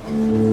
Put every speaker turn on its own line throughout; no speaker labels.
Just you.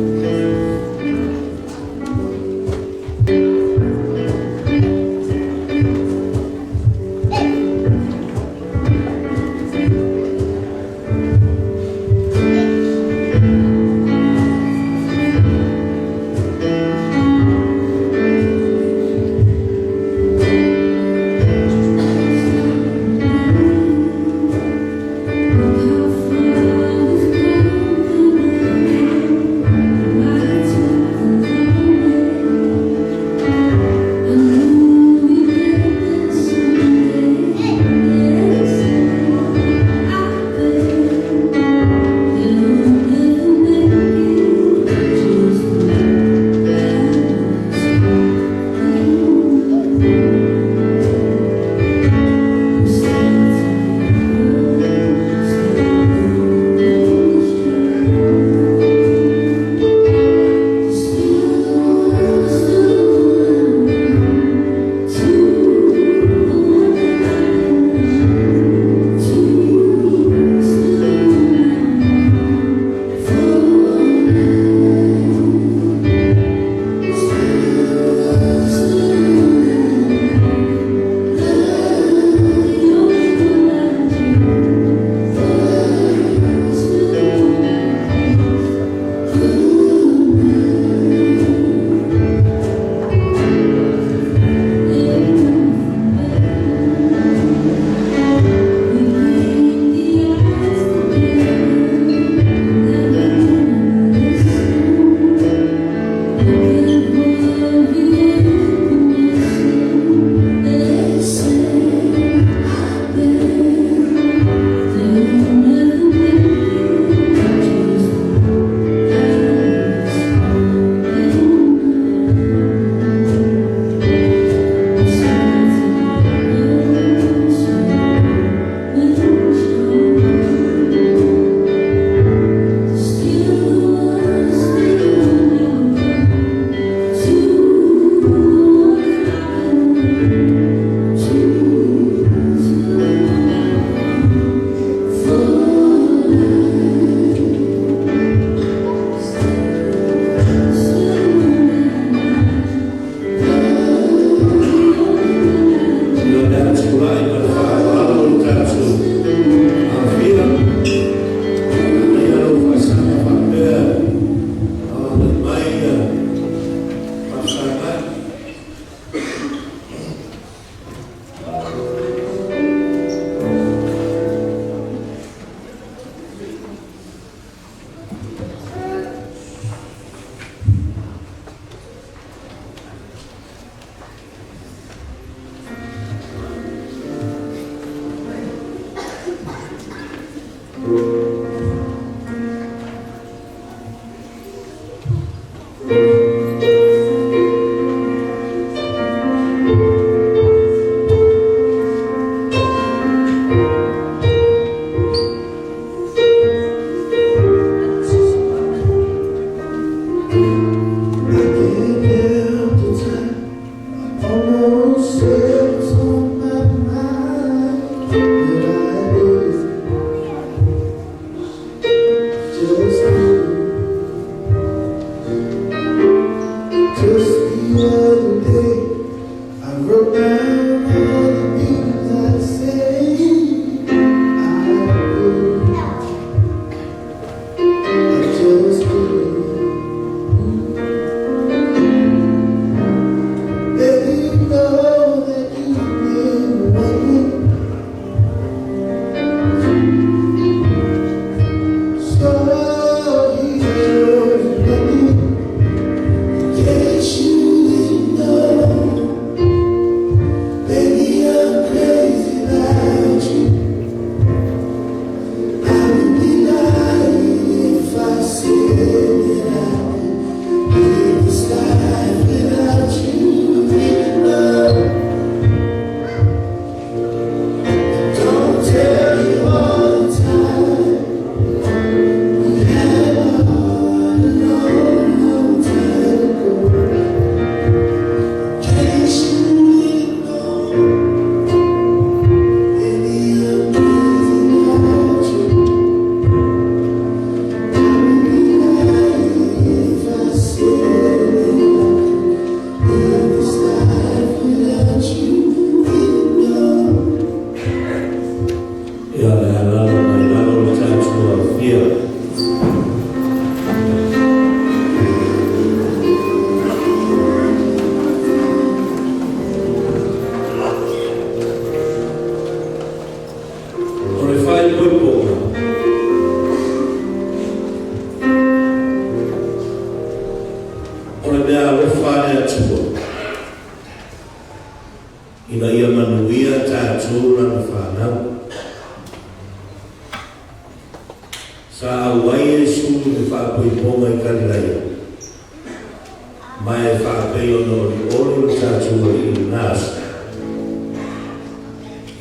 alofa le Atua ina ia manuia tatou lana fanau. Sa auai Iesu i le faapoipoga i Kalilaia, ma e faapei ona olioli lo tatou Alii i lena aso,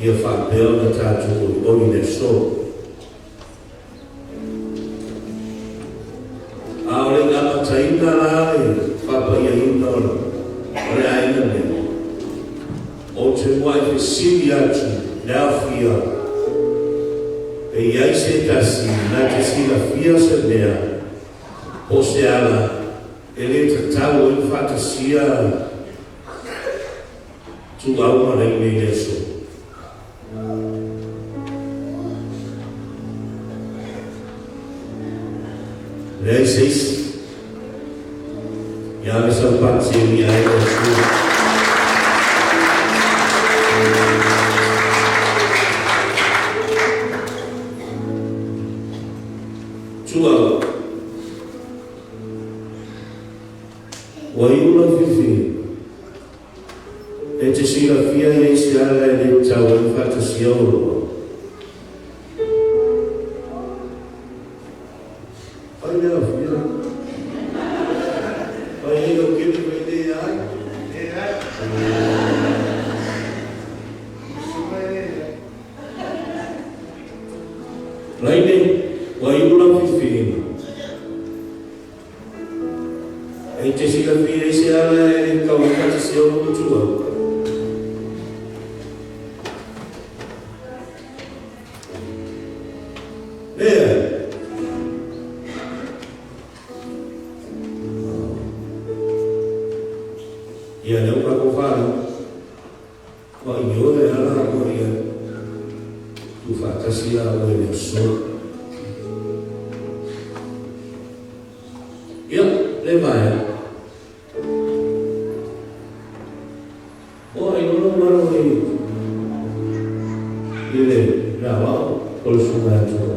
ia faapea ona tatou olioli i le aso. A o le i amataina la le faapaiaina o le aiga nei, ou te muai fesili atu i le aofia pe i ai se tasi na te silafia se mea po o se ala e lē tatau ai ona faatasia Tuau ma Laine i le aso. Leai se isi. Ia ave sau pati e mia ai le Atua. Tuau. Ua iu lau filifiliga. E te silafia e i ai se ala e le tatau ai ona faatasia oulua? Fai le aofia. Fai ai lau kele fai leai. Leai. Laine, ua iu lau filifiliga. E te silafia i se ala e le tatau ai faatasia oulua ma Tuau? Leai. Ia lea ua tatou faalogo. Ua ioe ala ua ia tuufaatasi a oe i le aso. Ia, le vaea. O ai lona malo i i le le aoao o le susuga ia Tuau.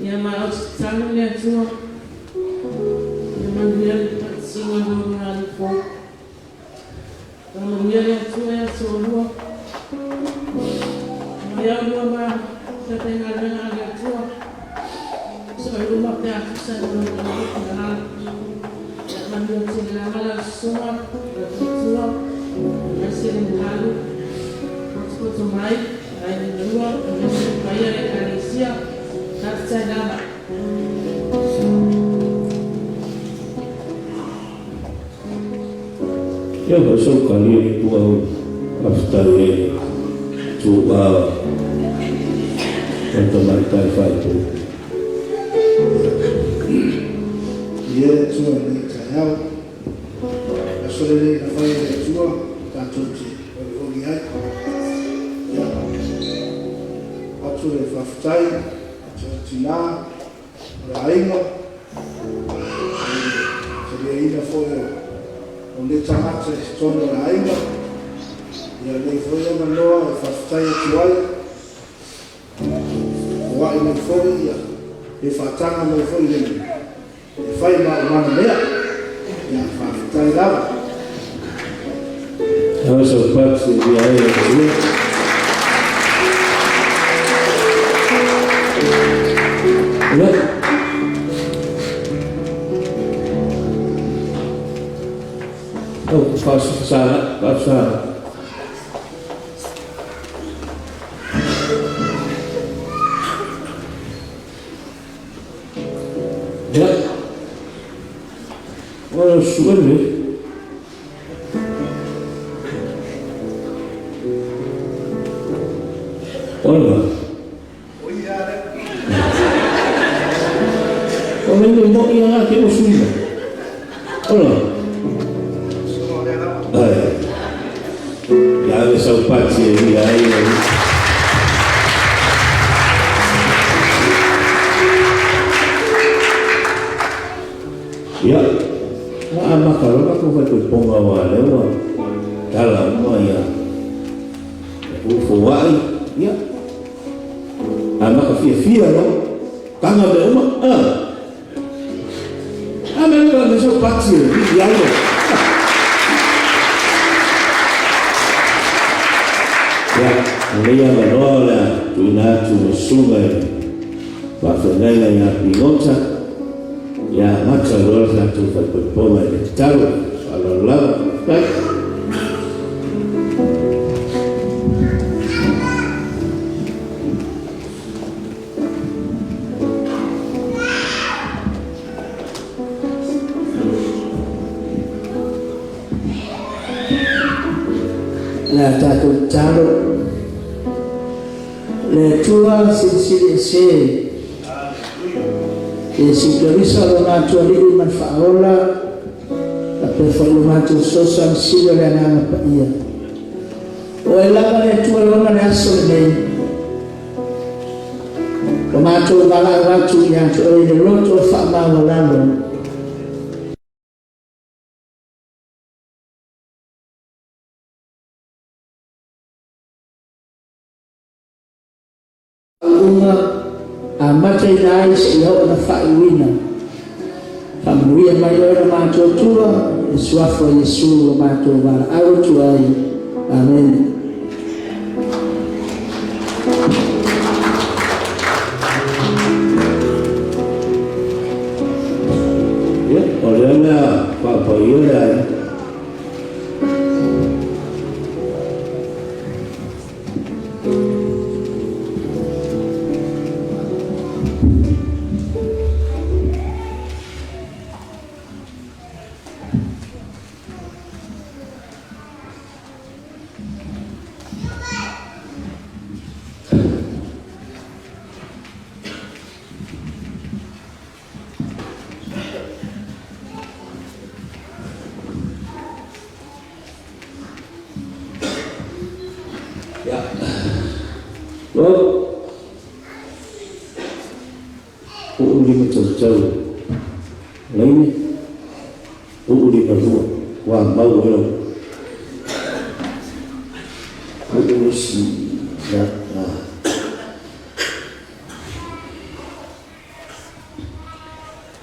Ia ma ou te tatalo i le Atua, ia manuia le tautasiga o lua Alii fou. Faamanuia le Atua ia te oulua, maia oulua ma feafaigaluega a le Atua, soo i luma pe a tusa ma lona finagalo. Ia manuia tele lava lau susuga, lau faletua, aemaise le mamalu potopoto mai, aiga lua, aemaise le paia o le Ekalesia. Faafetai lava.
Ia foi sau kali e tua au faafetai ai le tuua o le tamaitai faipule.
Ia le Atua i lenei taeao. Aso lelei na fai e le Atua tatou te olioli ai. Ia, avatu le faafetai i le tina, o le aiga, i le taliaina foi o nei tagata i totonu o le aiga. Ia lenei foi avanoa e faafetai atu ai, foai mai foi ia, pe faataga mai foi le E fai ma ou mana mea. Ia, faafetai lava.
Ave sau pati e via ai e Maria. Ia. Oh, faafetai, faafetai. Ia. Ua sue le. Ola. moni ia ke o suina. Ola. Ai. Ia ave saupati e ia ai. Ia, a maka loa ko fai ponga wa lewa. Tala uma ia. Ufo wai. Ia. A maka fia fia no. Tanga me uma. Ah. A me le me saupati e ia lo. Ia, leia manoa lea tuuina atu le susuga i le faafeagaiga ia Pigota, ia amata loa le tatou faaipoipoga i le tatalo. Faaaloalo lava, faafetai.
Le a tatou tatalo. Le Atua silisili ese. Iesu Keriso lo matou Alii ma le Faaola, faapea foi lo matou fesoasoani sili o le Agaga Paia. O ai lava le Atua e ona le aso lenei. Ua matou valaau atu ia te oe i le loto faamaualalo. Uma amataina ai seia oo ina faaiuina. Faamanuia mai oe lo matou Atua, i le suafa o Iesu ua matou valaau atu ai. Amene.
Ia, o lea o le a faapaia le aiga. Ia. Well, uu lima tautau laine, uu lima lua, ua mau eo. Uu isi, ia,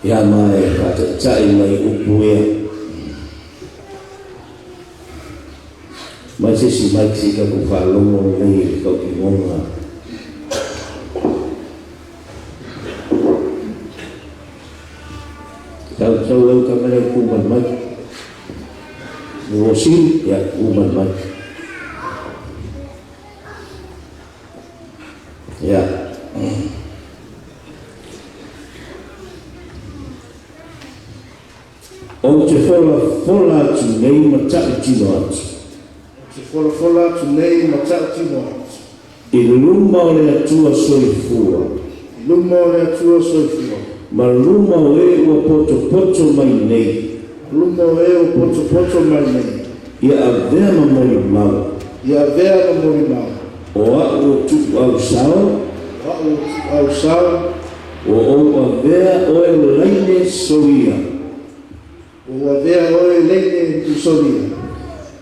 Ia ma e faataitai mai upu ia. Mai se isi mic se i tatou faalogo lelei i le tautinoga. Sau sau lau kamera i tu mai le mic. Ua sili, ia tu mai le mic. Ia. Ou te folafola atu nei ma tautino atu.
Ou te folafola atu nei ma tautino atu.
I luma o le Atua soifua.
I luma o le Atua soifua.
Ma luma o e ua potopoto mai nei.
Ma luma o e ua potopoto mai nei.
Ia avea ma molimau.
Ia avea ma molimau.
O a'u o tuuausao.
O a'u o tuuausao.
Ua ou avea oe laine solia.
Ua ou avea oe laine solia.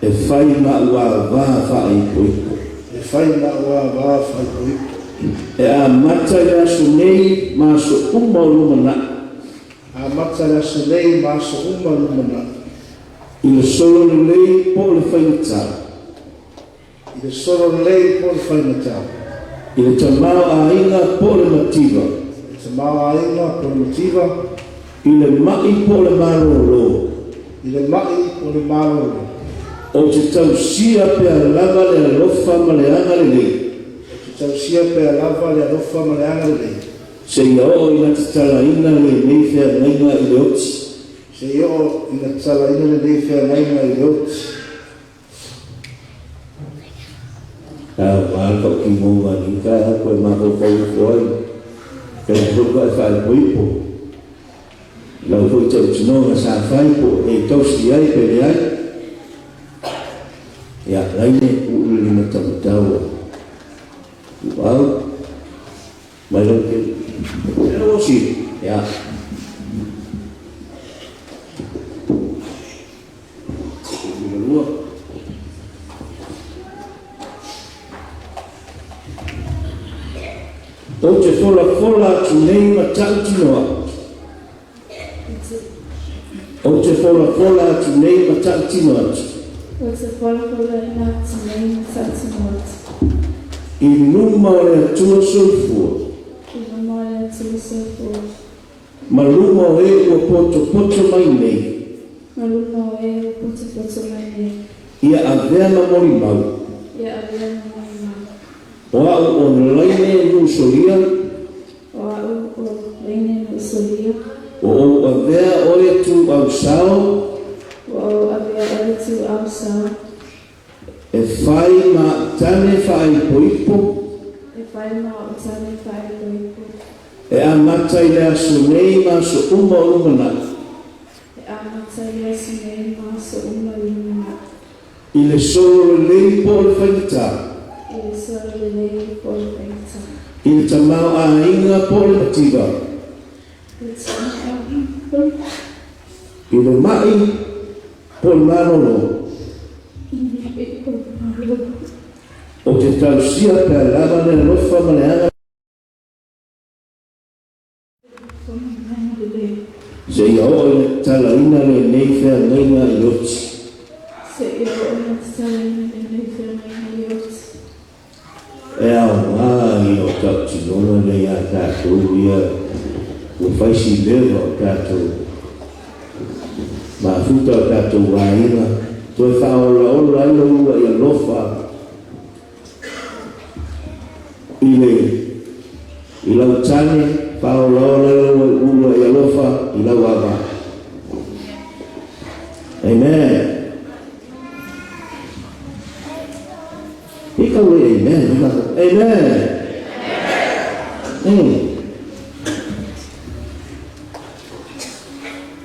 E fai ma a'u avā faaipoipo.
E fai ma a'u avā faaipoipo.
E amata i le aso nei ma aso uma o lumanai.
Amata i le aso nei ma aso uma o lumanai.
I le solo lelei po o le faigata.
I le solo lelei po o le faigata.
I le tamaoaiga po o le mativa.
I le tamaoaiga po o le mativa.
I le ma'i po o le malōlō.
I le ma'i po o le malōlō.
Ou te tausia pea lava le alofa ma le agalelei.
Ou te tausia pea lava le alofa ma le agalelei.
Seia oo ina tatalaina lenei feagaiga i le oti.
Seia oo ina tatalaina lenei feagaiga i le oti.
Ka aoga le tautinoga i lenei taeao koe mafaufau ifo ai, pea foi ka e faaipoipo. Lau foi tautinoga sa fai po o e tausi ai pe leai. Ia, laine uu le lima taumatau o Ituau mai lau tele. E lau osi, ia. Lima lua. Ou te folafola atu nei ma tautinoa. Ou te folafola atu nei ma tautino atu.
Ou te folafolaina atu nei ma tautino atu.
I luma o le Atua soifua.
I luma o le Atua soifua.
Ma luma o e ua potopoto mai nei.
Ma luma o e ua potopoto mai nei.
Ia avea ma molimau.
Ia avea ma molimau.
O au o Laine Nuusolia.
O au o Laine Nuusolia.
Ua ou avea oe tuau sao.
Ua ou avea oe tuau sao.
E fai ma tane faaipoipo.
E fai ma o tane faaipoipo.
E amata i le aso nei ma aso uma o lumanai.
E amata i le aso nei ma aso uma o lumanai.
I le solo lelei po o le faigata.
I le solo lelei po o le faigata.
I le tamaoaiga po o le mativa.
I le tamaoaiga po o le mativa.
I le mai po o le malolo.
I le mai po o le malolo.
Ou te tausia pea lava le alofa ma le aga. Seia oo ina tatalaina lenei feagaiga i oti.
Seia oo ina tatalaina lenei feagaiga i oti.
E aoga ia o tautinoga nei a tatou ia ua fai si leva o tatou mafuta o tatou aiga toe faaolaola ai lou uluai alofa I le i lau tane, faaolaola ai lou uluai alofa i lau ava. Amen. I kau le amen. Amen.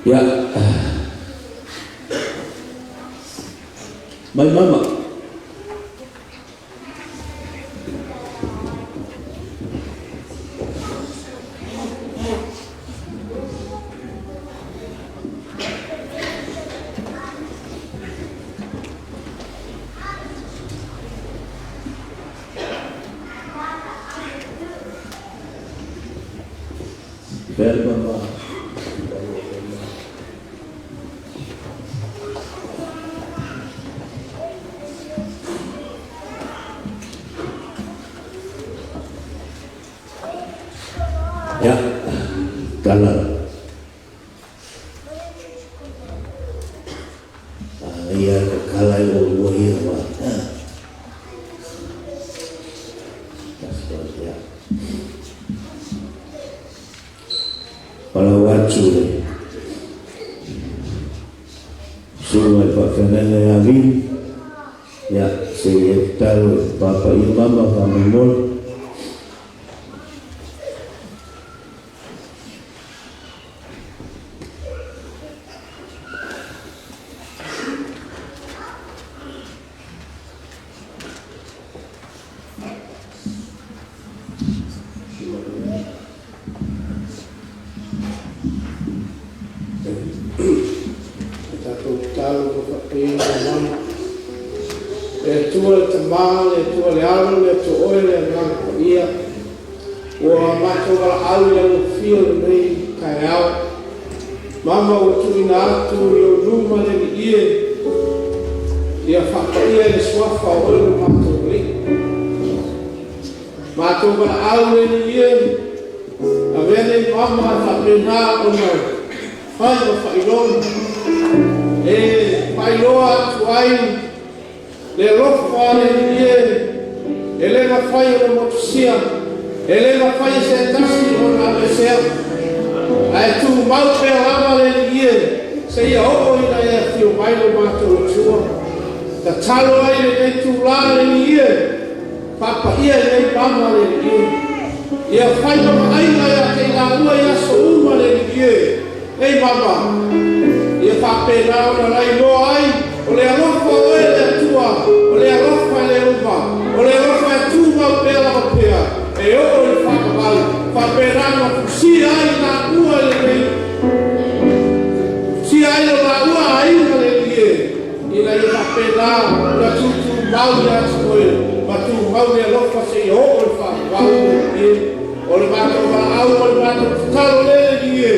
Ya. Mai mama. Fea le mama. Ia, tala. Ia ka kala i o ua ia wa. Ia. Palau atu le susuga i le faafeagaiga ia Vili, ia, se i e tatalo i papa ia mama faamolemole.
E tatou tatalo ma faapea ina mama. Le Atua le Tama, le Atua le Alo, le Atua Oe le Agaga Paia, ua matou valaau i lau afio i lenei taeao. Mama ua tuuina atu i ou luma le Alii e, ia faapaia i le Suafa o Oe lo matou Alii. Matou valaau le Alii e, avea nei mama e faapena ona fai ma faailoga, e faailoa atu ai le alofa a le Alii e, e le mafai ona motusia, e le mafai e se tasi ona aveesea, ae tumau pea lava le Alii e, seia oo ina e afio mai lo matou Atua. Tatalo ai i lenei itulā le Alii e, Faapaia i nei mama le Alii. Ia fai ma vaaiga ia te i laua i aso uma le Alii e.
Ei mama, ia faapena ona lailoa ai, o le alofa o oe le Atua, o le alofa e le uma, o le alofa e tumau pea lava pea, e oo i le faavavau, faapena ona fusia ai laua i lenei, fusia ai lo laua aiga le Alii e, ina ia faapena ona tutumau ia te oe, ma tumau le alofa seia oo i le faavavau le Alii e. O le matou valaau ma le matou tatalo lea le Alii e,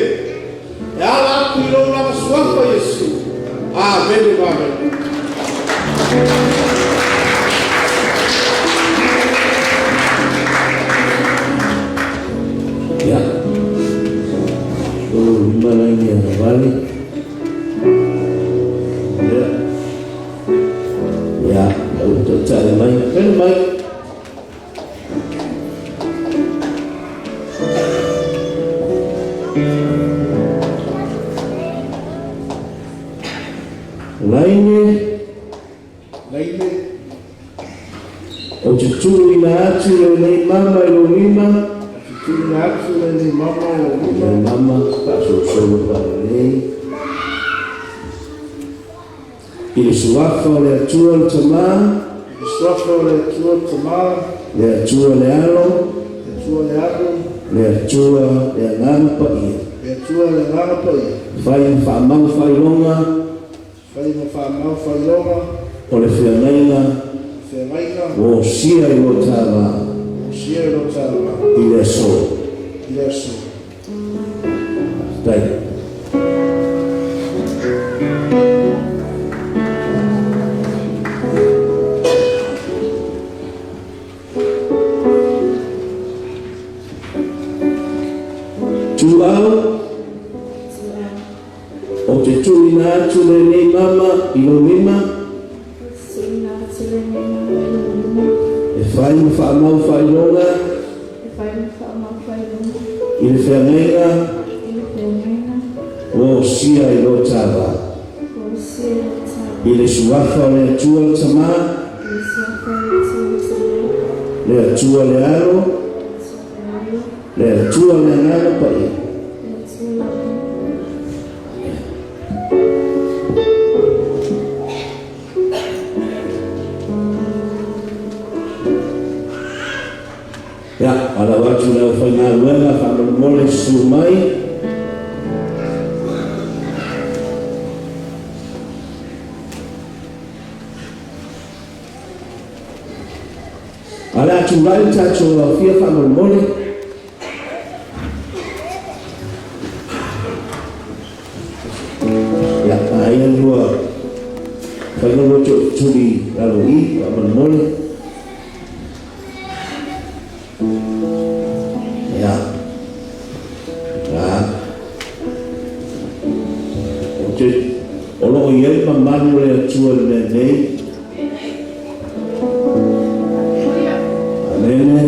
e ala atu i lou lava suafa Iesu. Amene ma amene.
Ia, o lima laini a vale. Ia, ia, lau taitai mai. Pele mai. Laine.
Laine.
O te tuuina atu lenei mama i lou lima.
O te tuuina atu lenei mama i lou lima.
Le mama faasolosolo faalelei. I le suafa o le Atua le Tamā.
I le suafa o le Atua le Tamā.
Le Atua le Alo.
Le Atua le Alo.
Le Atua le Agaga Paia.
Le Atua le Agaga Paia.
Fai ma faamau faailoga.
Fai ma faamau faailoga.
O le feagaiga.
Feagaiga.
Ua osia i lo ta va.
Osia i lo ta va.
I le aso.
I le aso.
Tai. Tuau. O te tuuina atu lenei mama i lou lima.
Tuuina atu lenei mama i lou lima.
E fai ma faamau faailoga.
E fai ma faamau faailoga.
I le feagaiga.
I le feagaiga.
Ua osia i lo ta va.
Ua osia i lo ta va.
I le suafa o le Atua le Tamā.
I le suafa o le Atua le Tamā.
Le Atua le Alo.
Le Atua le Alo.
Le Atua le Agaga Paia.
Le Atua le Agaga Paia.
Ia, valaau atu i le aufaigaluega faamolemole susu mai. Ae o le a tulai le tatou aofia faamolemole. Ia, a ia lua faiga lua tootuli lalo i faamolemole. Ia, a, o te, o lo o i ai mamalu o le Atua i le mea nei. Amene.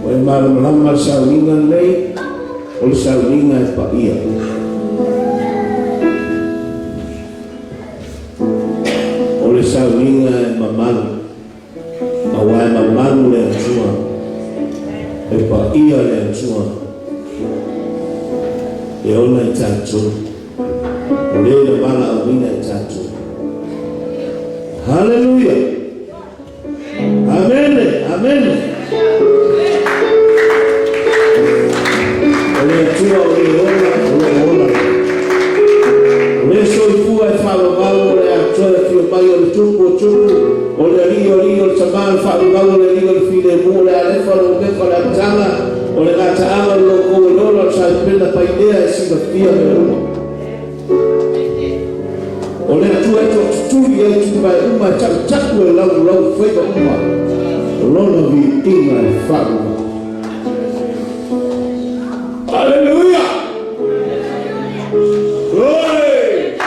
Ua e malamalama le sauniga lenei, o le sauniga e paia. O le sauniga e mamalu, aua e mamalu le Atua, e paia le Atua, e ona i tatou, o le na valaauina i tatou. Haleluia! Amene! Amene! O le Atua o le ola, o lo o ola. O le soifua e faavavau, o le Atoa e afio mai, o le Tupu o tupu, o le Alii o alii, o le Tamā o le faavavau, o le Alii o le filemu, o le Alefa, o le Omeka, o le Amataga, o le Gataaga, o le Lokou e lola, o le Saipena Painea e silafia mea uma. O le Atua e toatutuli ai tuvae uma e takutaku e laulau faiva uma, o lona viiga e faavavau. Haleluia! Glory!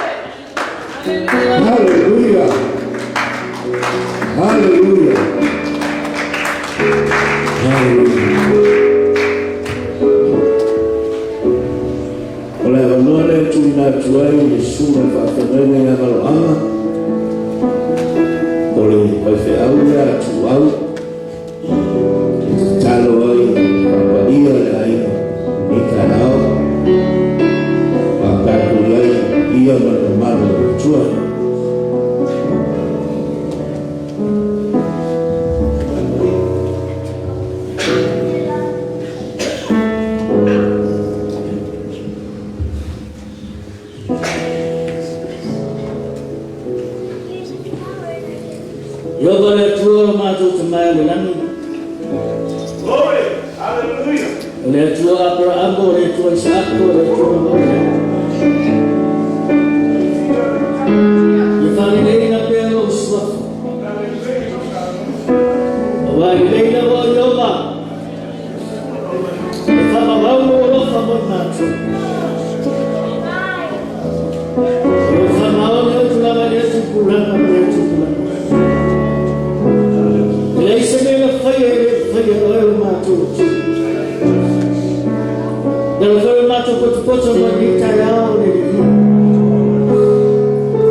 Haleluia! Haleluia! Haleluia! O le avanoa lea e tuuina atu ai i le susuga i le faafeagaiga ia Galoaga, o le faifeau lea a Tuau, e tatalo ai i le
Ieova le Atua o lo matou Tama i le lagi,
Glory! Hallelujah!
o le Atua o Aperaamo, o le Atua Isaako, o le Atua o Ia. Ia faaleleina pea lou suafa. Auā e lelei lava o Ieova, e faamamau lou alofa mo i matou. O lou faamaoni e utu lava i lea tupulaga ma lea tupulaga. E leai se mea na faia e le faia e oe o matou Atua. E ala foi o matou potopoto mai lenei taeao le Alii.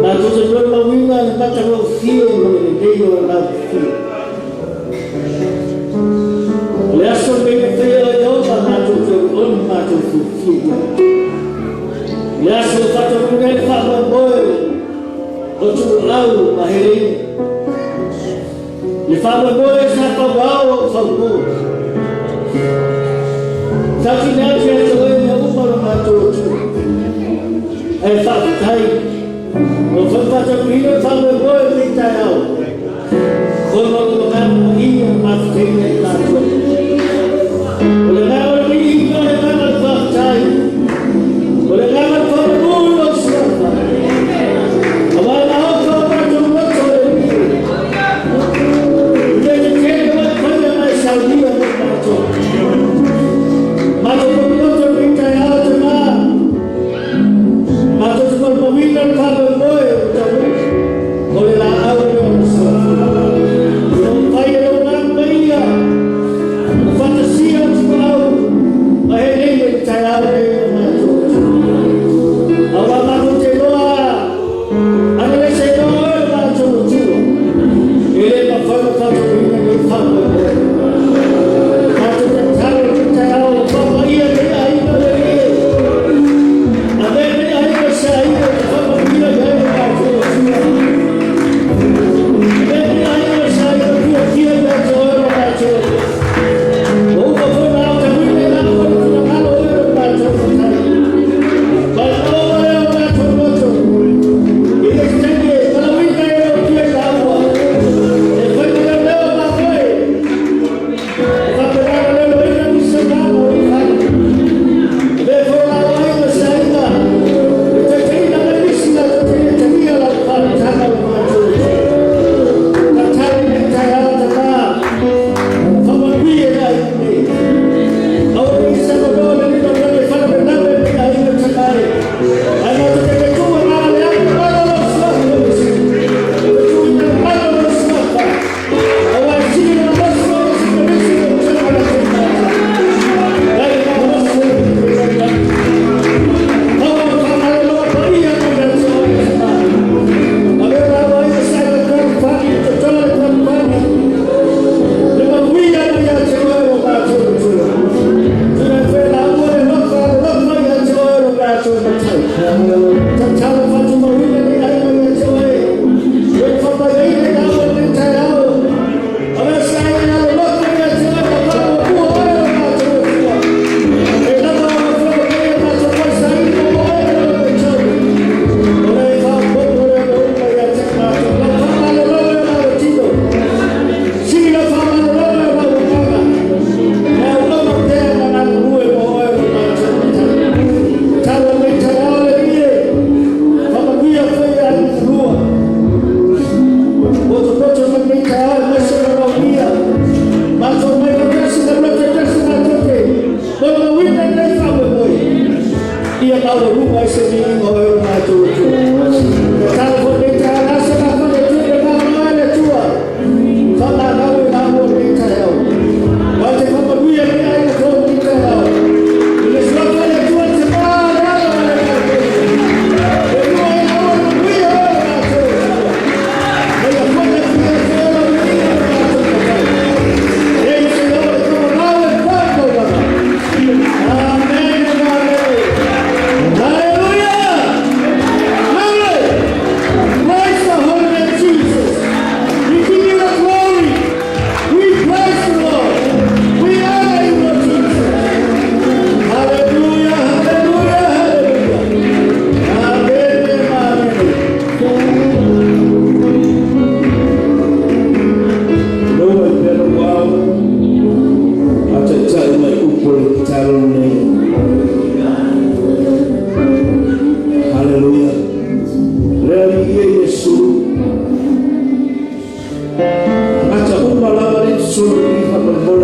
Matou te molimauina le matagofie ma le lelei o lau afio. O le aso lenei na faia e Ieova matou te olioli ma matou fiafia i ai. O le aso e faataunuuina ai le faamoemoe o tuuau ma heleina. Le faamoemoe sa fauao o faupo. Sa tuuina atu ia te oe mea uma lo matou Atua. Ae faafetai, ua foi faataunuuina le faamoemoe i lenei taeao. Ona o lou Agaga Paia na mafutaina i matou. O le agaga o le viiga, o le agaga o le faafetai, o le agaga o le faamanu i lou suafa. Aua e maofa o matou loto e le I mea tetele ua e faia ma e saunia mo i matou. Matou potopoto i lenei taeao tama, matou te molimauina le faamoemoe o le taunuu, o le laau lea o le soifua. Ua mafai e lou Agaga Paia ona faatasia tuaau ma helei i le taeao lenei o matou Atua. Aua matou te iloa, ana le se iloa oe o matou Atua, e le mafai ona faataunuuina lenei faamoemoe. Matou tatalo i lenei taeao, faapaia lenei aiga le Alii. Ave lenei aiga i se aiga e te faamanuia i ai o matou Atua. Ave lenei aiga i se aiga fiafia ia te oe o matou Atua. Ua uma foi ona aotauina i lalo o le finagalo o oe o matou Matai. Maomaoma lea o matou loto. I le taimi e valaauina ai e lou fia taua, e fai ma leoleo mamoe.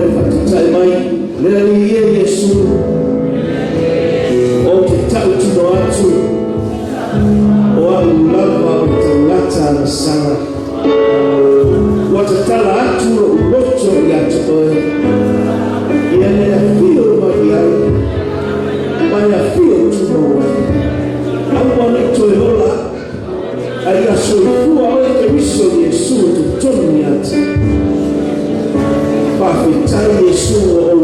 e faataitai mai le Alii e Iesu o te tautino atu o a'u lava o le tagata agasala ua tatala atu lo'u loto ia te oe ia le afio mai ai ma e afio tumau ai aua nei toe ola ai ia soifua oe Keriso Iesu e totonu ia te. Faafetai Iesu ua ou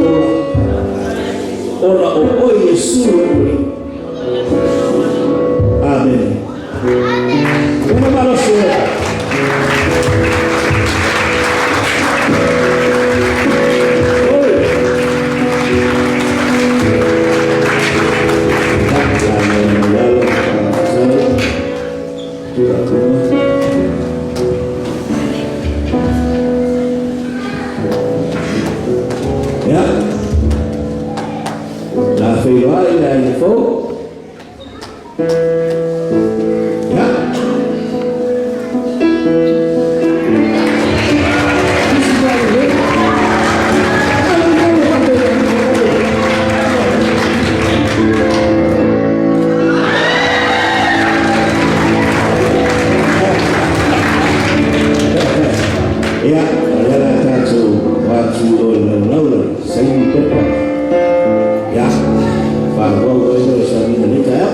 ola ona o oe Iesu lo'u Alii. Amene. Uma malosi oe. Ia, la feiloai le aiga fou. Ia. Ia, o lea la tatou o atu o le laulau le saini pepa. Ia, faaauau ai lea o le sauniga i lenei taeao.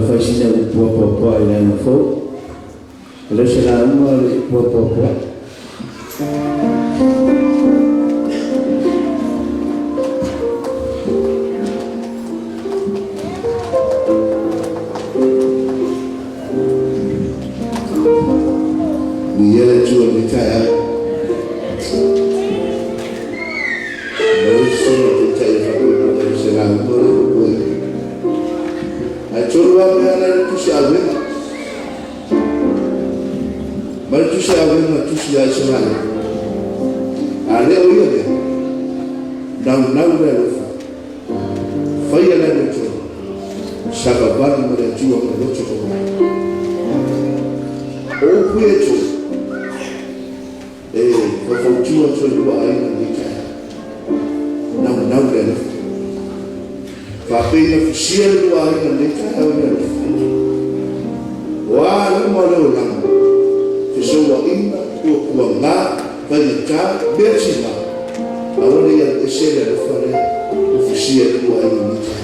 Faisina i puapuapuaʻi i le aiga fou. E le o se lauga o le puapuapuaʻi.
Viia le Atua i lenei taeao. Maua le susuga i le Taitai e faapuepue ai se lauga o le puepuega. Ae tolu lava mea la i le tusi a Avega. Ma le tusi a Avega na tusi ai Isaraelu. A le o ia mea, naunau le alofa, faia le amiotonu, savavali ma le Atua ma le loto maualalo. O upu ia e tolu, e faufautua atu ai i lua aiga i lenei taeao. Naunau le alofa. Faapei na fusia le lua aiga i lenei taeao i le alofa. O a luma o le olaga, fesouaina, puapuaga, faigata, mea tiga, aua ne i alu ese le alofa lea ua fusia i le lua aiga i lenei taeao.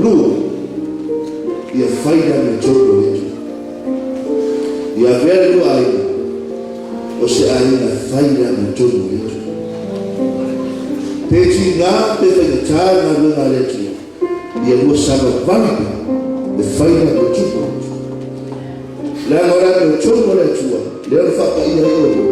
Lua, ia fai le amiotonu a le Atua. Ia avea le lua aiga o se aiga e fai le amiotonu a le Atua. Pe tiga pe faigata le galuega a le Atua, ia lua savavali pea e fai le amiotonu a le Atua. Leaga o le amiotonu a le Atua lea na faapaia ai oulua,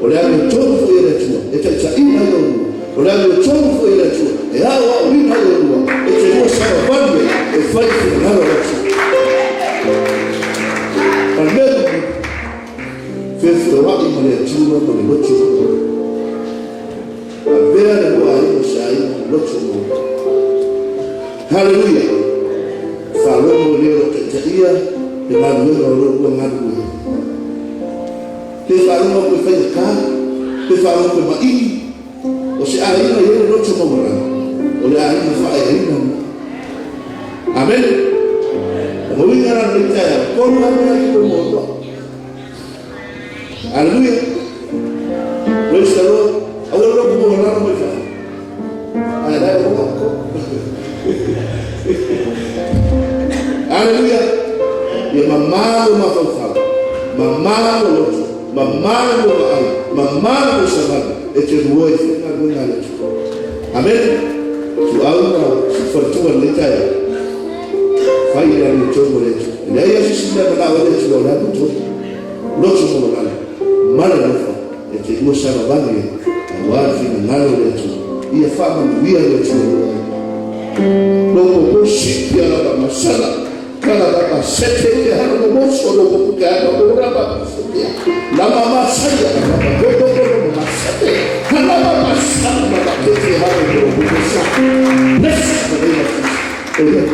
o le amiotonu foi a le Atua e taitaiina ai oulua, o le amiotonu foi a le Atua e aoaoina ai oulua e te lua savavali ai e fai le finagalo o le Atua. Ma le mea mulimuli, feofeoai ma le Atua ma le loto maualalo. Avea le lua aiga o se aiga loto maualalo. Haleluia! Faalogo i le o lo o taitaia le galuega o lo o lua galulue. Pe faalogo atu e faigata, pe faalogo atu e ma'i, o se aiga e i ai le loto maualalo, o le aiga faaeaina lena. Amene. O le uiga la o lenei taeao, tolu lava mea i luma o lua. Haleluia. Praise the Lord. Aua le loto maualalo mai fafo. Ae la e ua ko. Haleluia. Ia mamā lou mafaufau, mamā lou loto, mamā lou vaai, mamā lou savali e te lua i fai galuega a le Atua. Amene. Tuau ma faletua i lenei taeao. Fai le amiotonu a le Atua. E leai lava se isi mea e manao ai le Atua o le amiotonu. Loto maualalo ma le alofa e te lua savavali ai aua le finagalo o le Atua. Ia faamanuia le Atua i lou aiga. Lopo si kia la masala kala la sete ke hana mo moso lopo ke hana mo raba sete la mama saya la mama ko ko ko mama sete hana mama sana mama ke ke hana mo mo sa. Bless the name of Jesus. Amen.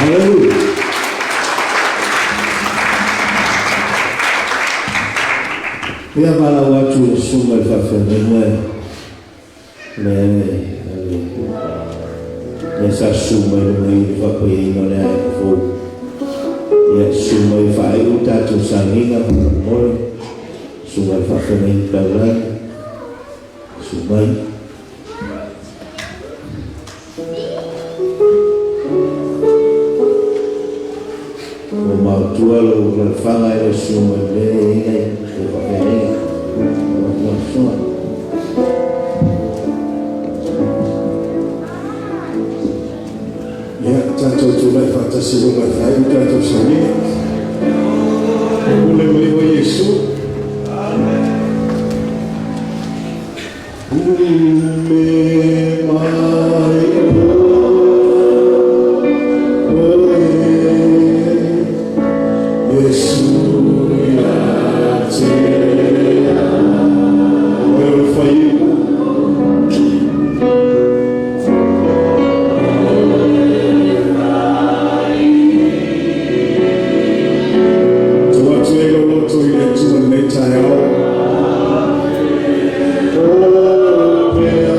Hallelujah. Ia valaau atu i le susuga i le faafeagaiga le le sa susu mai luga i le faapaiaina o le aiga fou. Ia susu mai e faaiu tatou sauniga faamolemole, susuga i le faafeagaiga taulagi, susu mai. Ua maotua lou lalofaga e le susu mai le mea e i ai le faafeagaiga. Lau susuga.
Ia, tatou tulai faatasi i luma e faaiu tatou sauniga. Pule mai oe Iesu. Pule mai oe Iesu ia te au. Oe o le faiu. Tuu atu ai lou loto i le Atua i lenei taeao. O pea.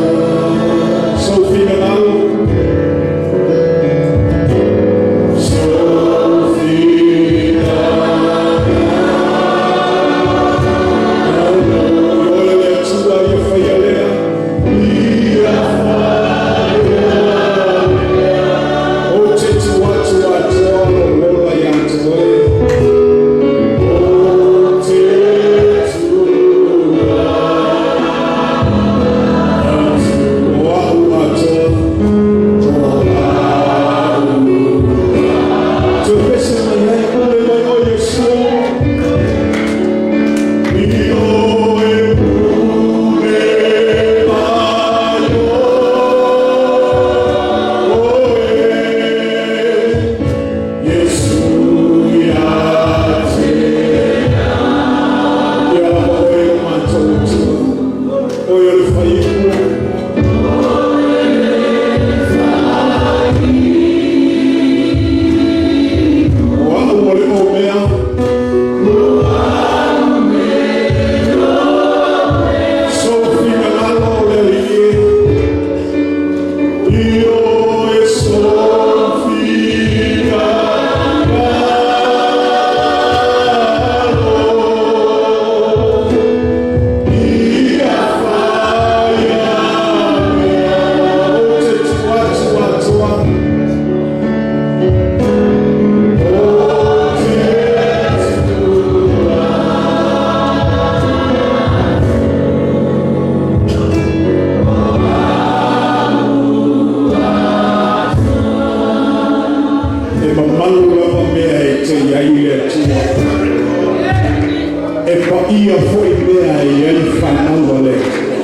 ia foi mea e i ai fanau a le Atua.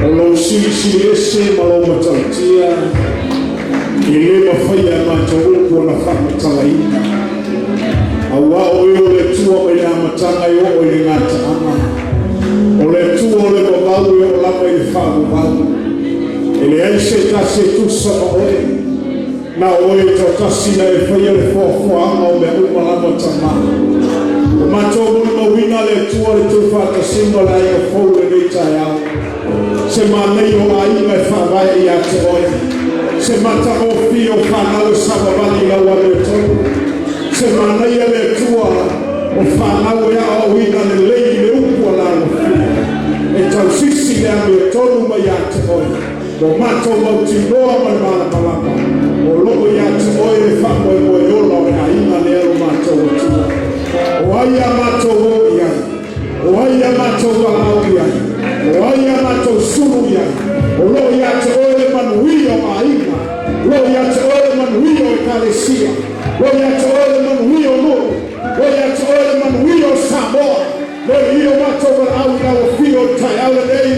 O lou silisili ese ma lou matautia, e lē mafai e a matou upu ona faamatalaina. Auā o Oe o le Atua mai le amataga e oo i le gataaga. O le Atua o le vavau e oo lava i le faavavau. E leai se tasi e tusa ma Oe. Na o Oe e toatasi na e faia le foafoaga o mea uma lava Tamā. Ua matou molimauina le Atua le tuufaatasiga o le aiga fou i lenei taeao. Se manaia o aiga e faavae ia te Oe. Se matagofie o fanau e savavali i lau amiotonu. Se manaia le Atua o fanau e aoaoina lelei i le upu a le alofia. E tausisi le amiotonu mai ia te Oe. Ua matou mautinoa ma le malamalama o loo ia te Oe le faamoemoe ola o le aiga lea lo matou Atua. O ai a matou o i ai? O ai a matou valaau i ai? O ai a matou sulu i ai? O loo ia te Oe le manuia o aiga. O loo ia te Oe le manuia o ekalesia. O loo ia te Oe le manuia o nuu. O loo ia te Oe le manuia o Samoa. Le ia o matou valaau i lau afio o le taeao lenei.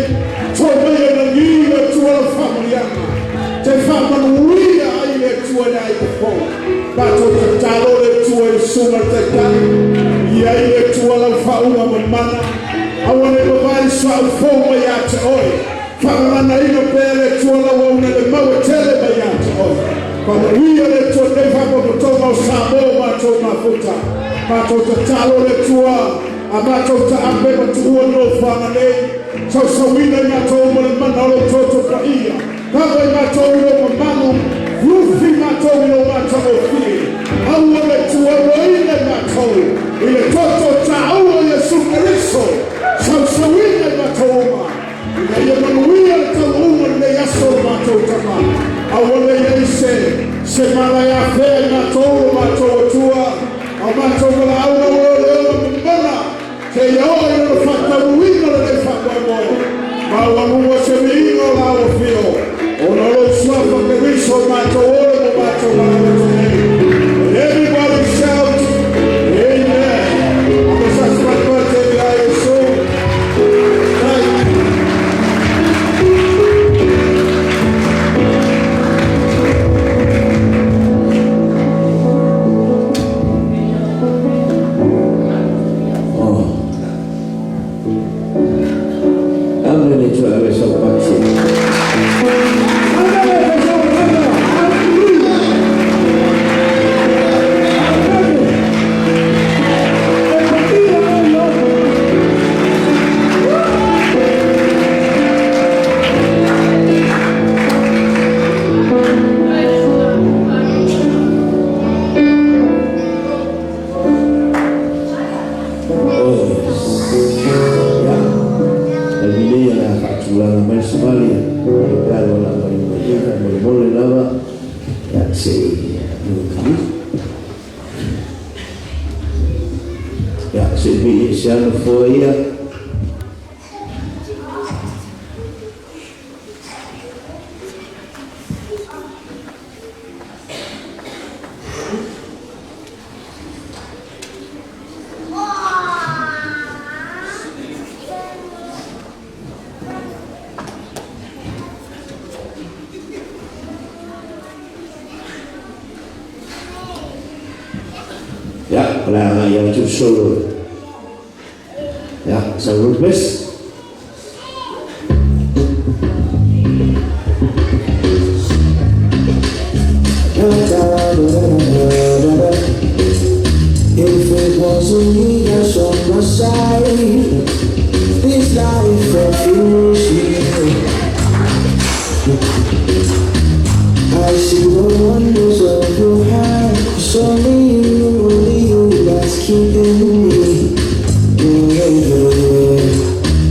To mai e lagi le Atua lau faamanuiaga. Te faamanuia ai le Atua i le aiga fou. Matou tatalo le Atua i le susuga i le Taitai. Ia ai le Atua lau faauga mamana. Aua ne i vavae le suauu fou mai ia te Oe. Faamamanaina pea le Atua lau auauna le mau e tele mai ia te Oe. Faamanuia le Atua lenei faapotopotoga o Samoa o matou mafuta. Matou tatalo le Atua a matou taape ma tuua le nofoaga nei. Sausauina i matou ma le mana o lou toto paia. Kava i matou i lou mamalu. Lufi matou i lou matagofie. Aua le tuualoina i matou i le toto taua o Iesu Keriso. Sausauina i matou uma. Ina ia manuia le taunuuga o lenei aso o matou Tama. Aua ne i ai se se mala e afea i matou lo matou Atua. A o matou valaauga o le ola mamana. Seia oo i lona faataunuuina lenei faamoemoe. Maualuga se viiga o lau afio. Ona o lou suafa Keriso matou ole ma matou valaau atu nei. And everybody shout, Amen. Ame sa se te ia Iesu. Thank you.
Oh. Ame le Atua e ave sau pati.
Hallelujah. Amen. E paia o loto.
Oh, yes. Ya. Le nei o le a faatulaga mai savali e pe alo la mai mai mo mo le lava. Ya se i. Ya se bi se ano fo ia. Ya, o le a agai atu solo. Ya, sa Rupes.
If it wasn't me that's on my side, this life confused me. I see the wonders of your hand. It's only you that's keeping me. Yeah, yeah, yeah.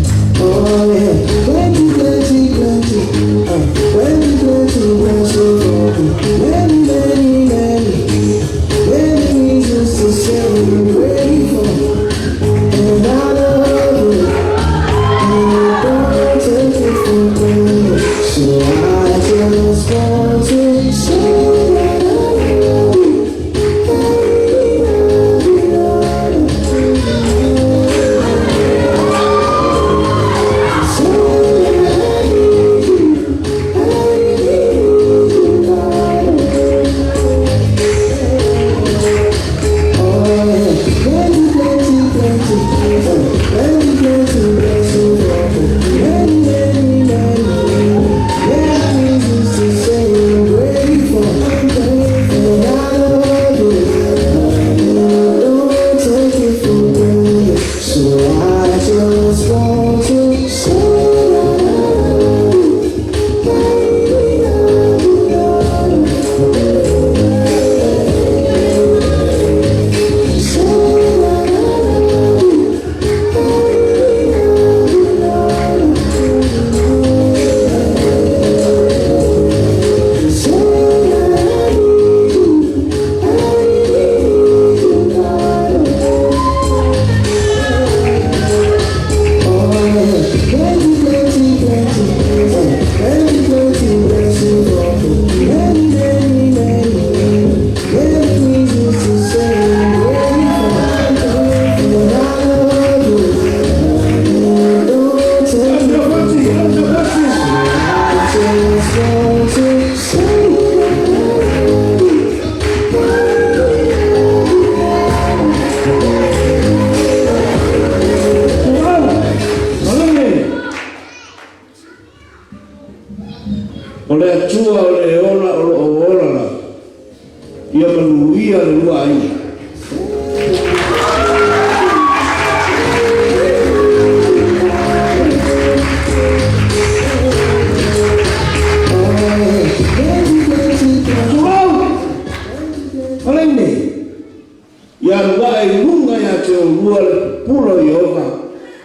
te olua le pupula o Ieova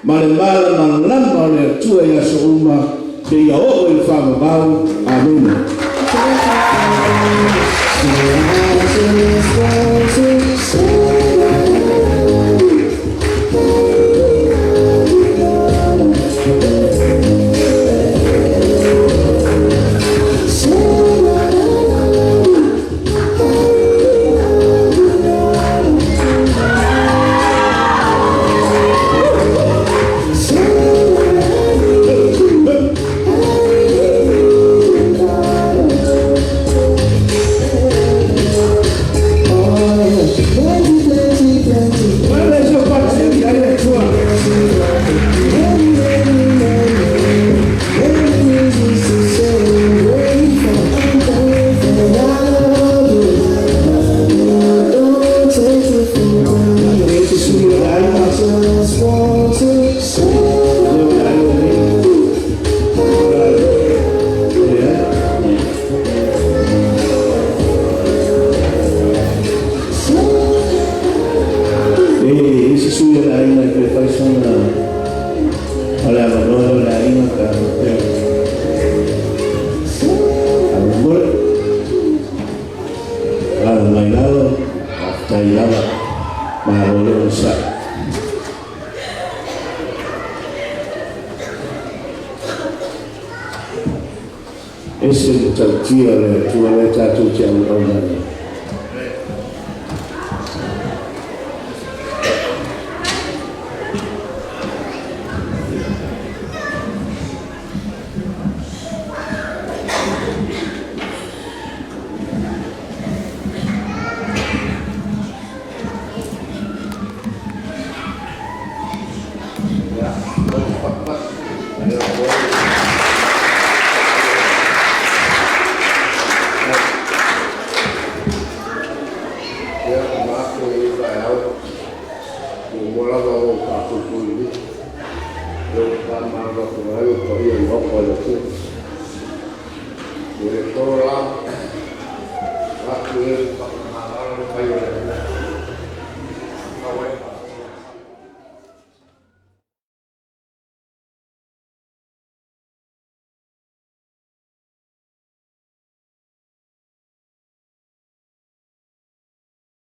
ma le malamalama o le Atua i aso uma seia oo i le faavavau. Amene.
So I just want to say Plenty, plenty, plenty.
O le se faasili ai le Atua.
Many, many, many, many reasons to say I'm grateful, I'm thankful, and I love you. I don't take it for granted.
E se sui o le aiga.
I just want to say
Le o le aiga nei. Ia. E se sui o le aiga e pe faisona o le avanoa o le aiga ka pea. Avamole. Ala mai lalo, faafetai lava, malo le onosai. Ese le matautia o le Atua lea tatou te auauna ai.
Ia, matou i taeao, muamua lava ona ou faafoifoi i le o faamalamalamaaga ai o paia i Maota o le Atua. Ua le tolo la, atu e faamalalo le fai o le Atua.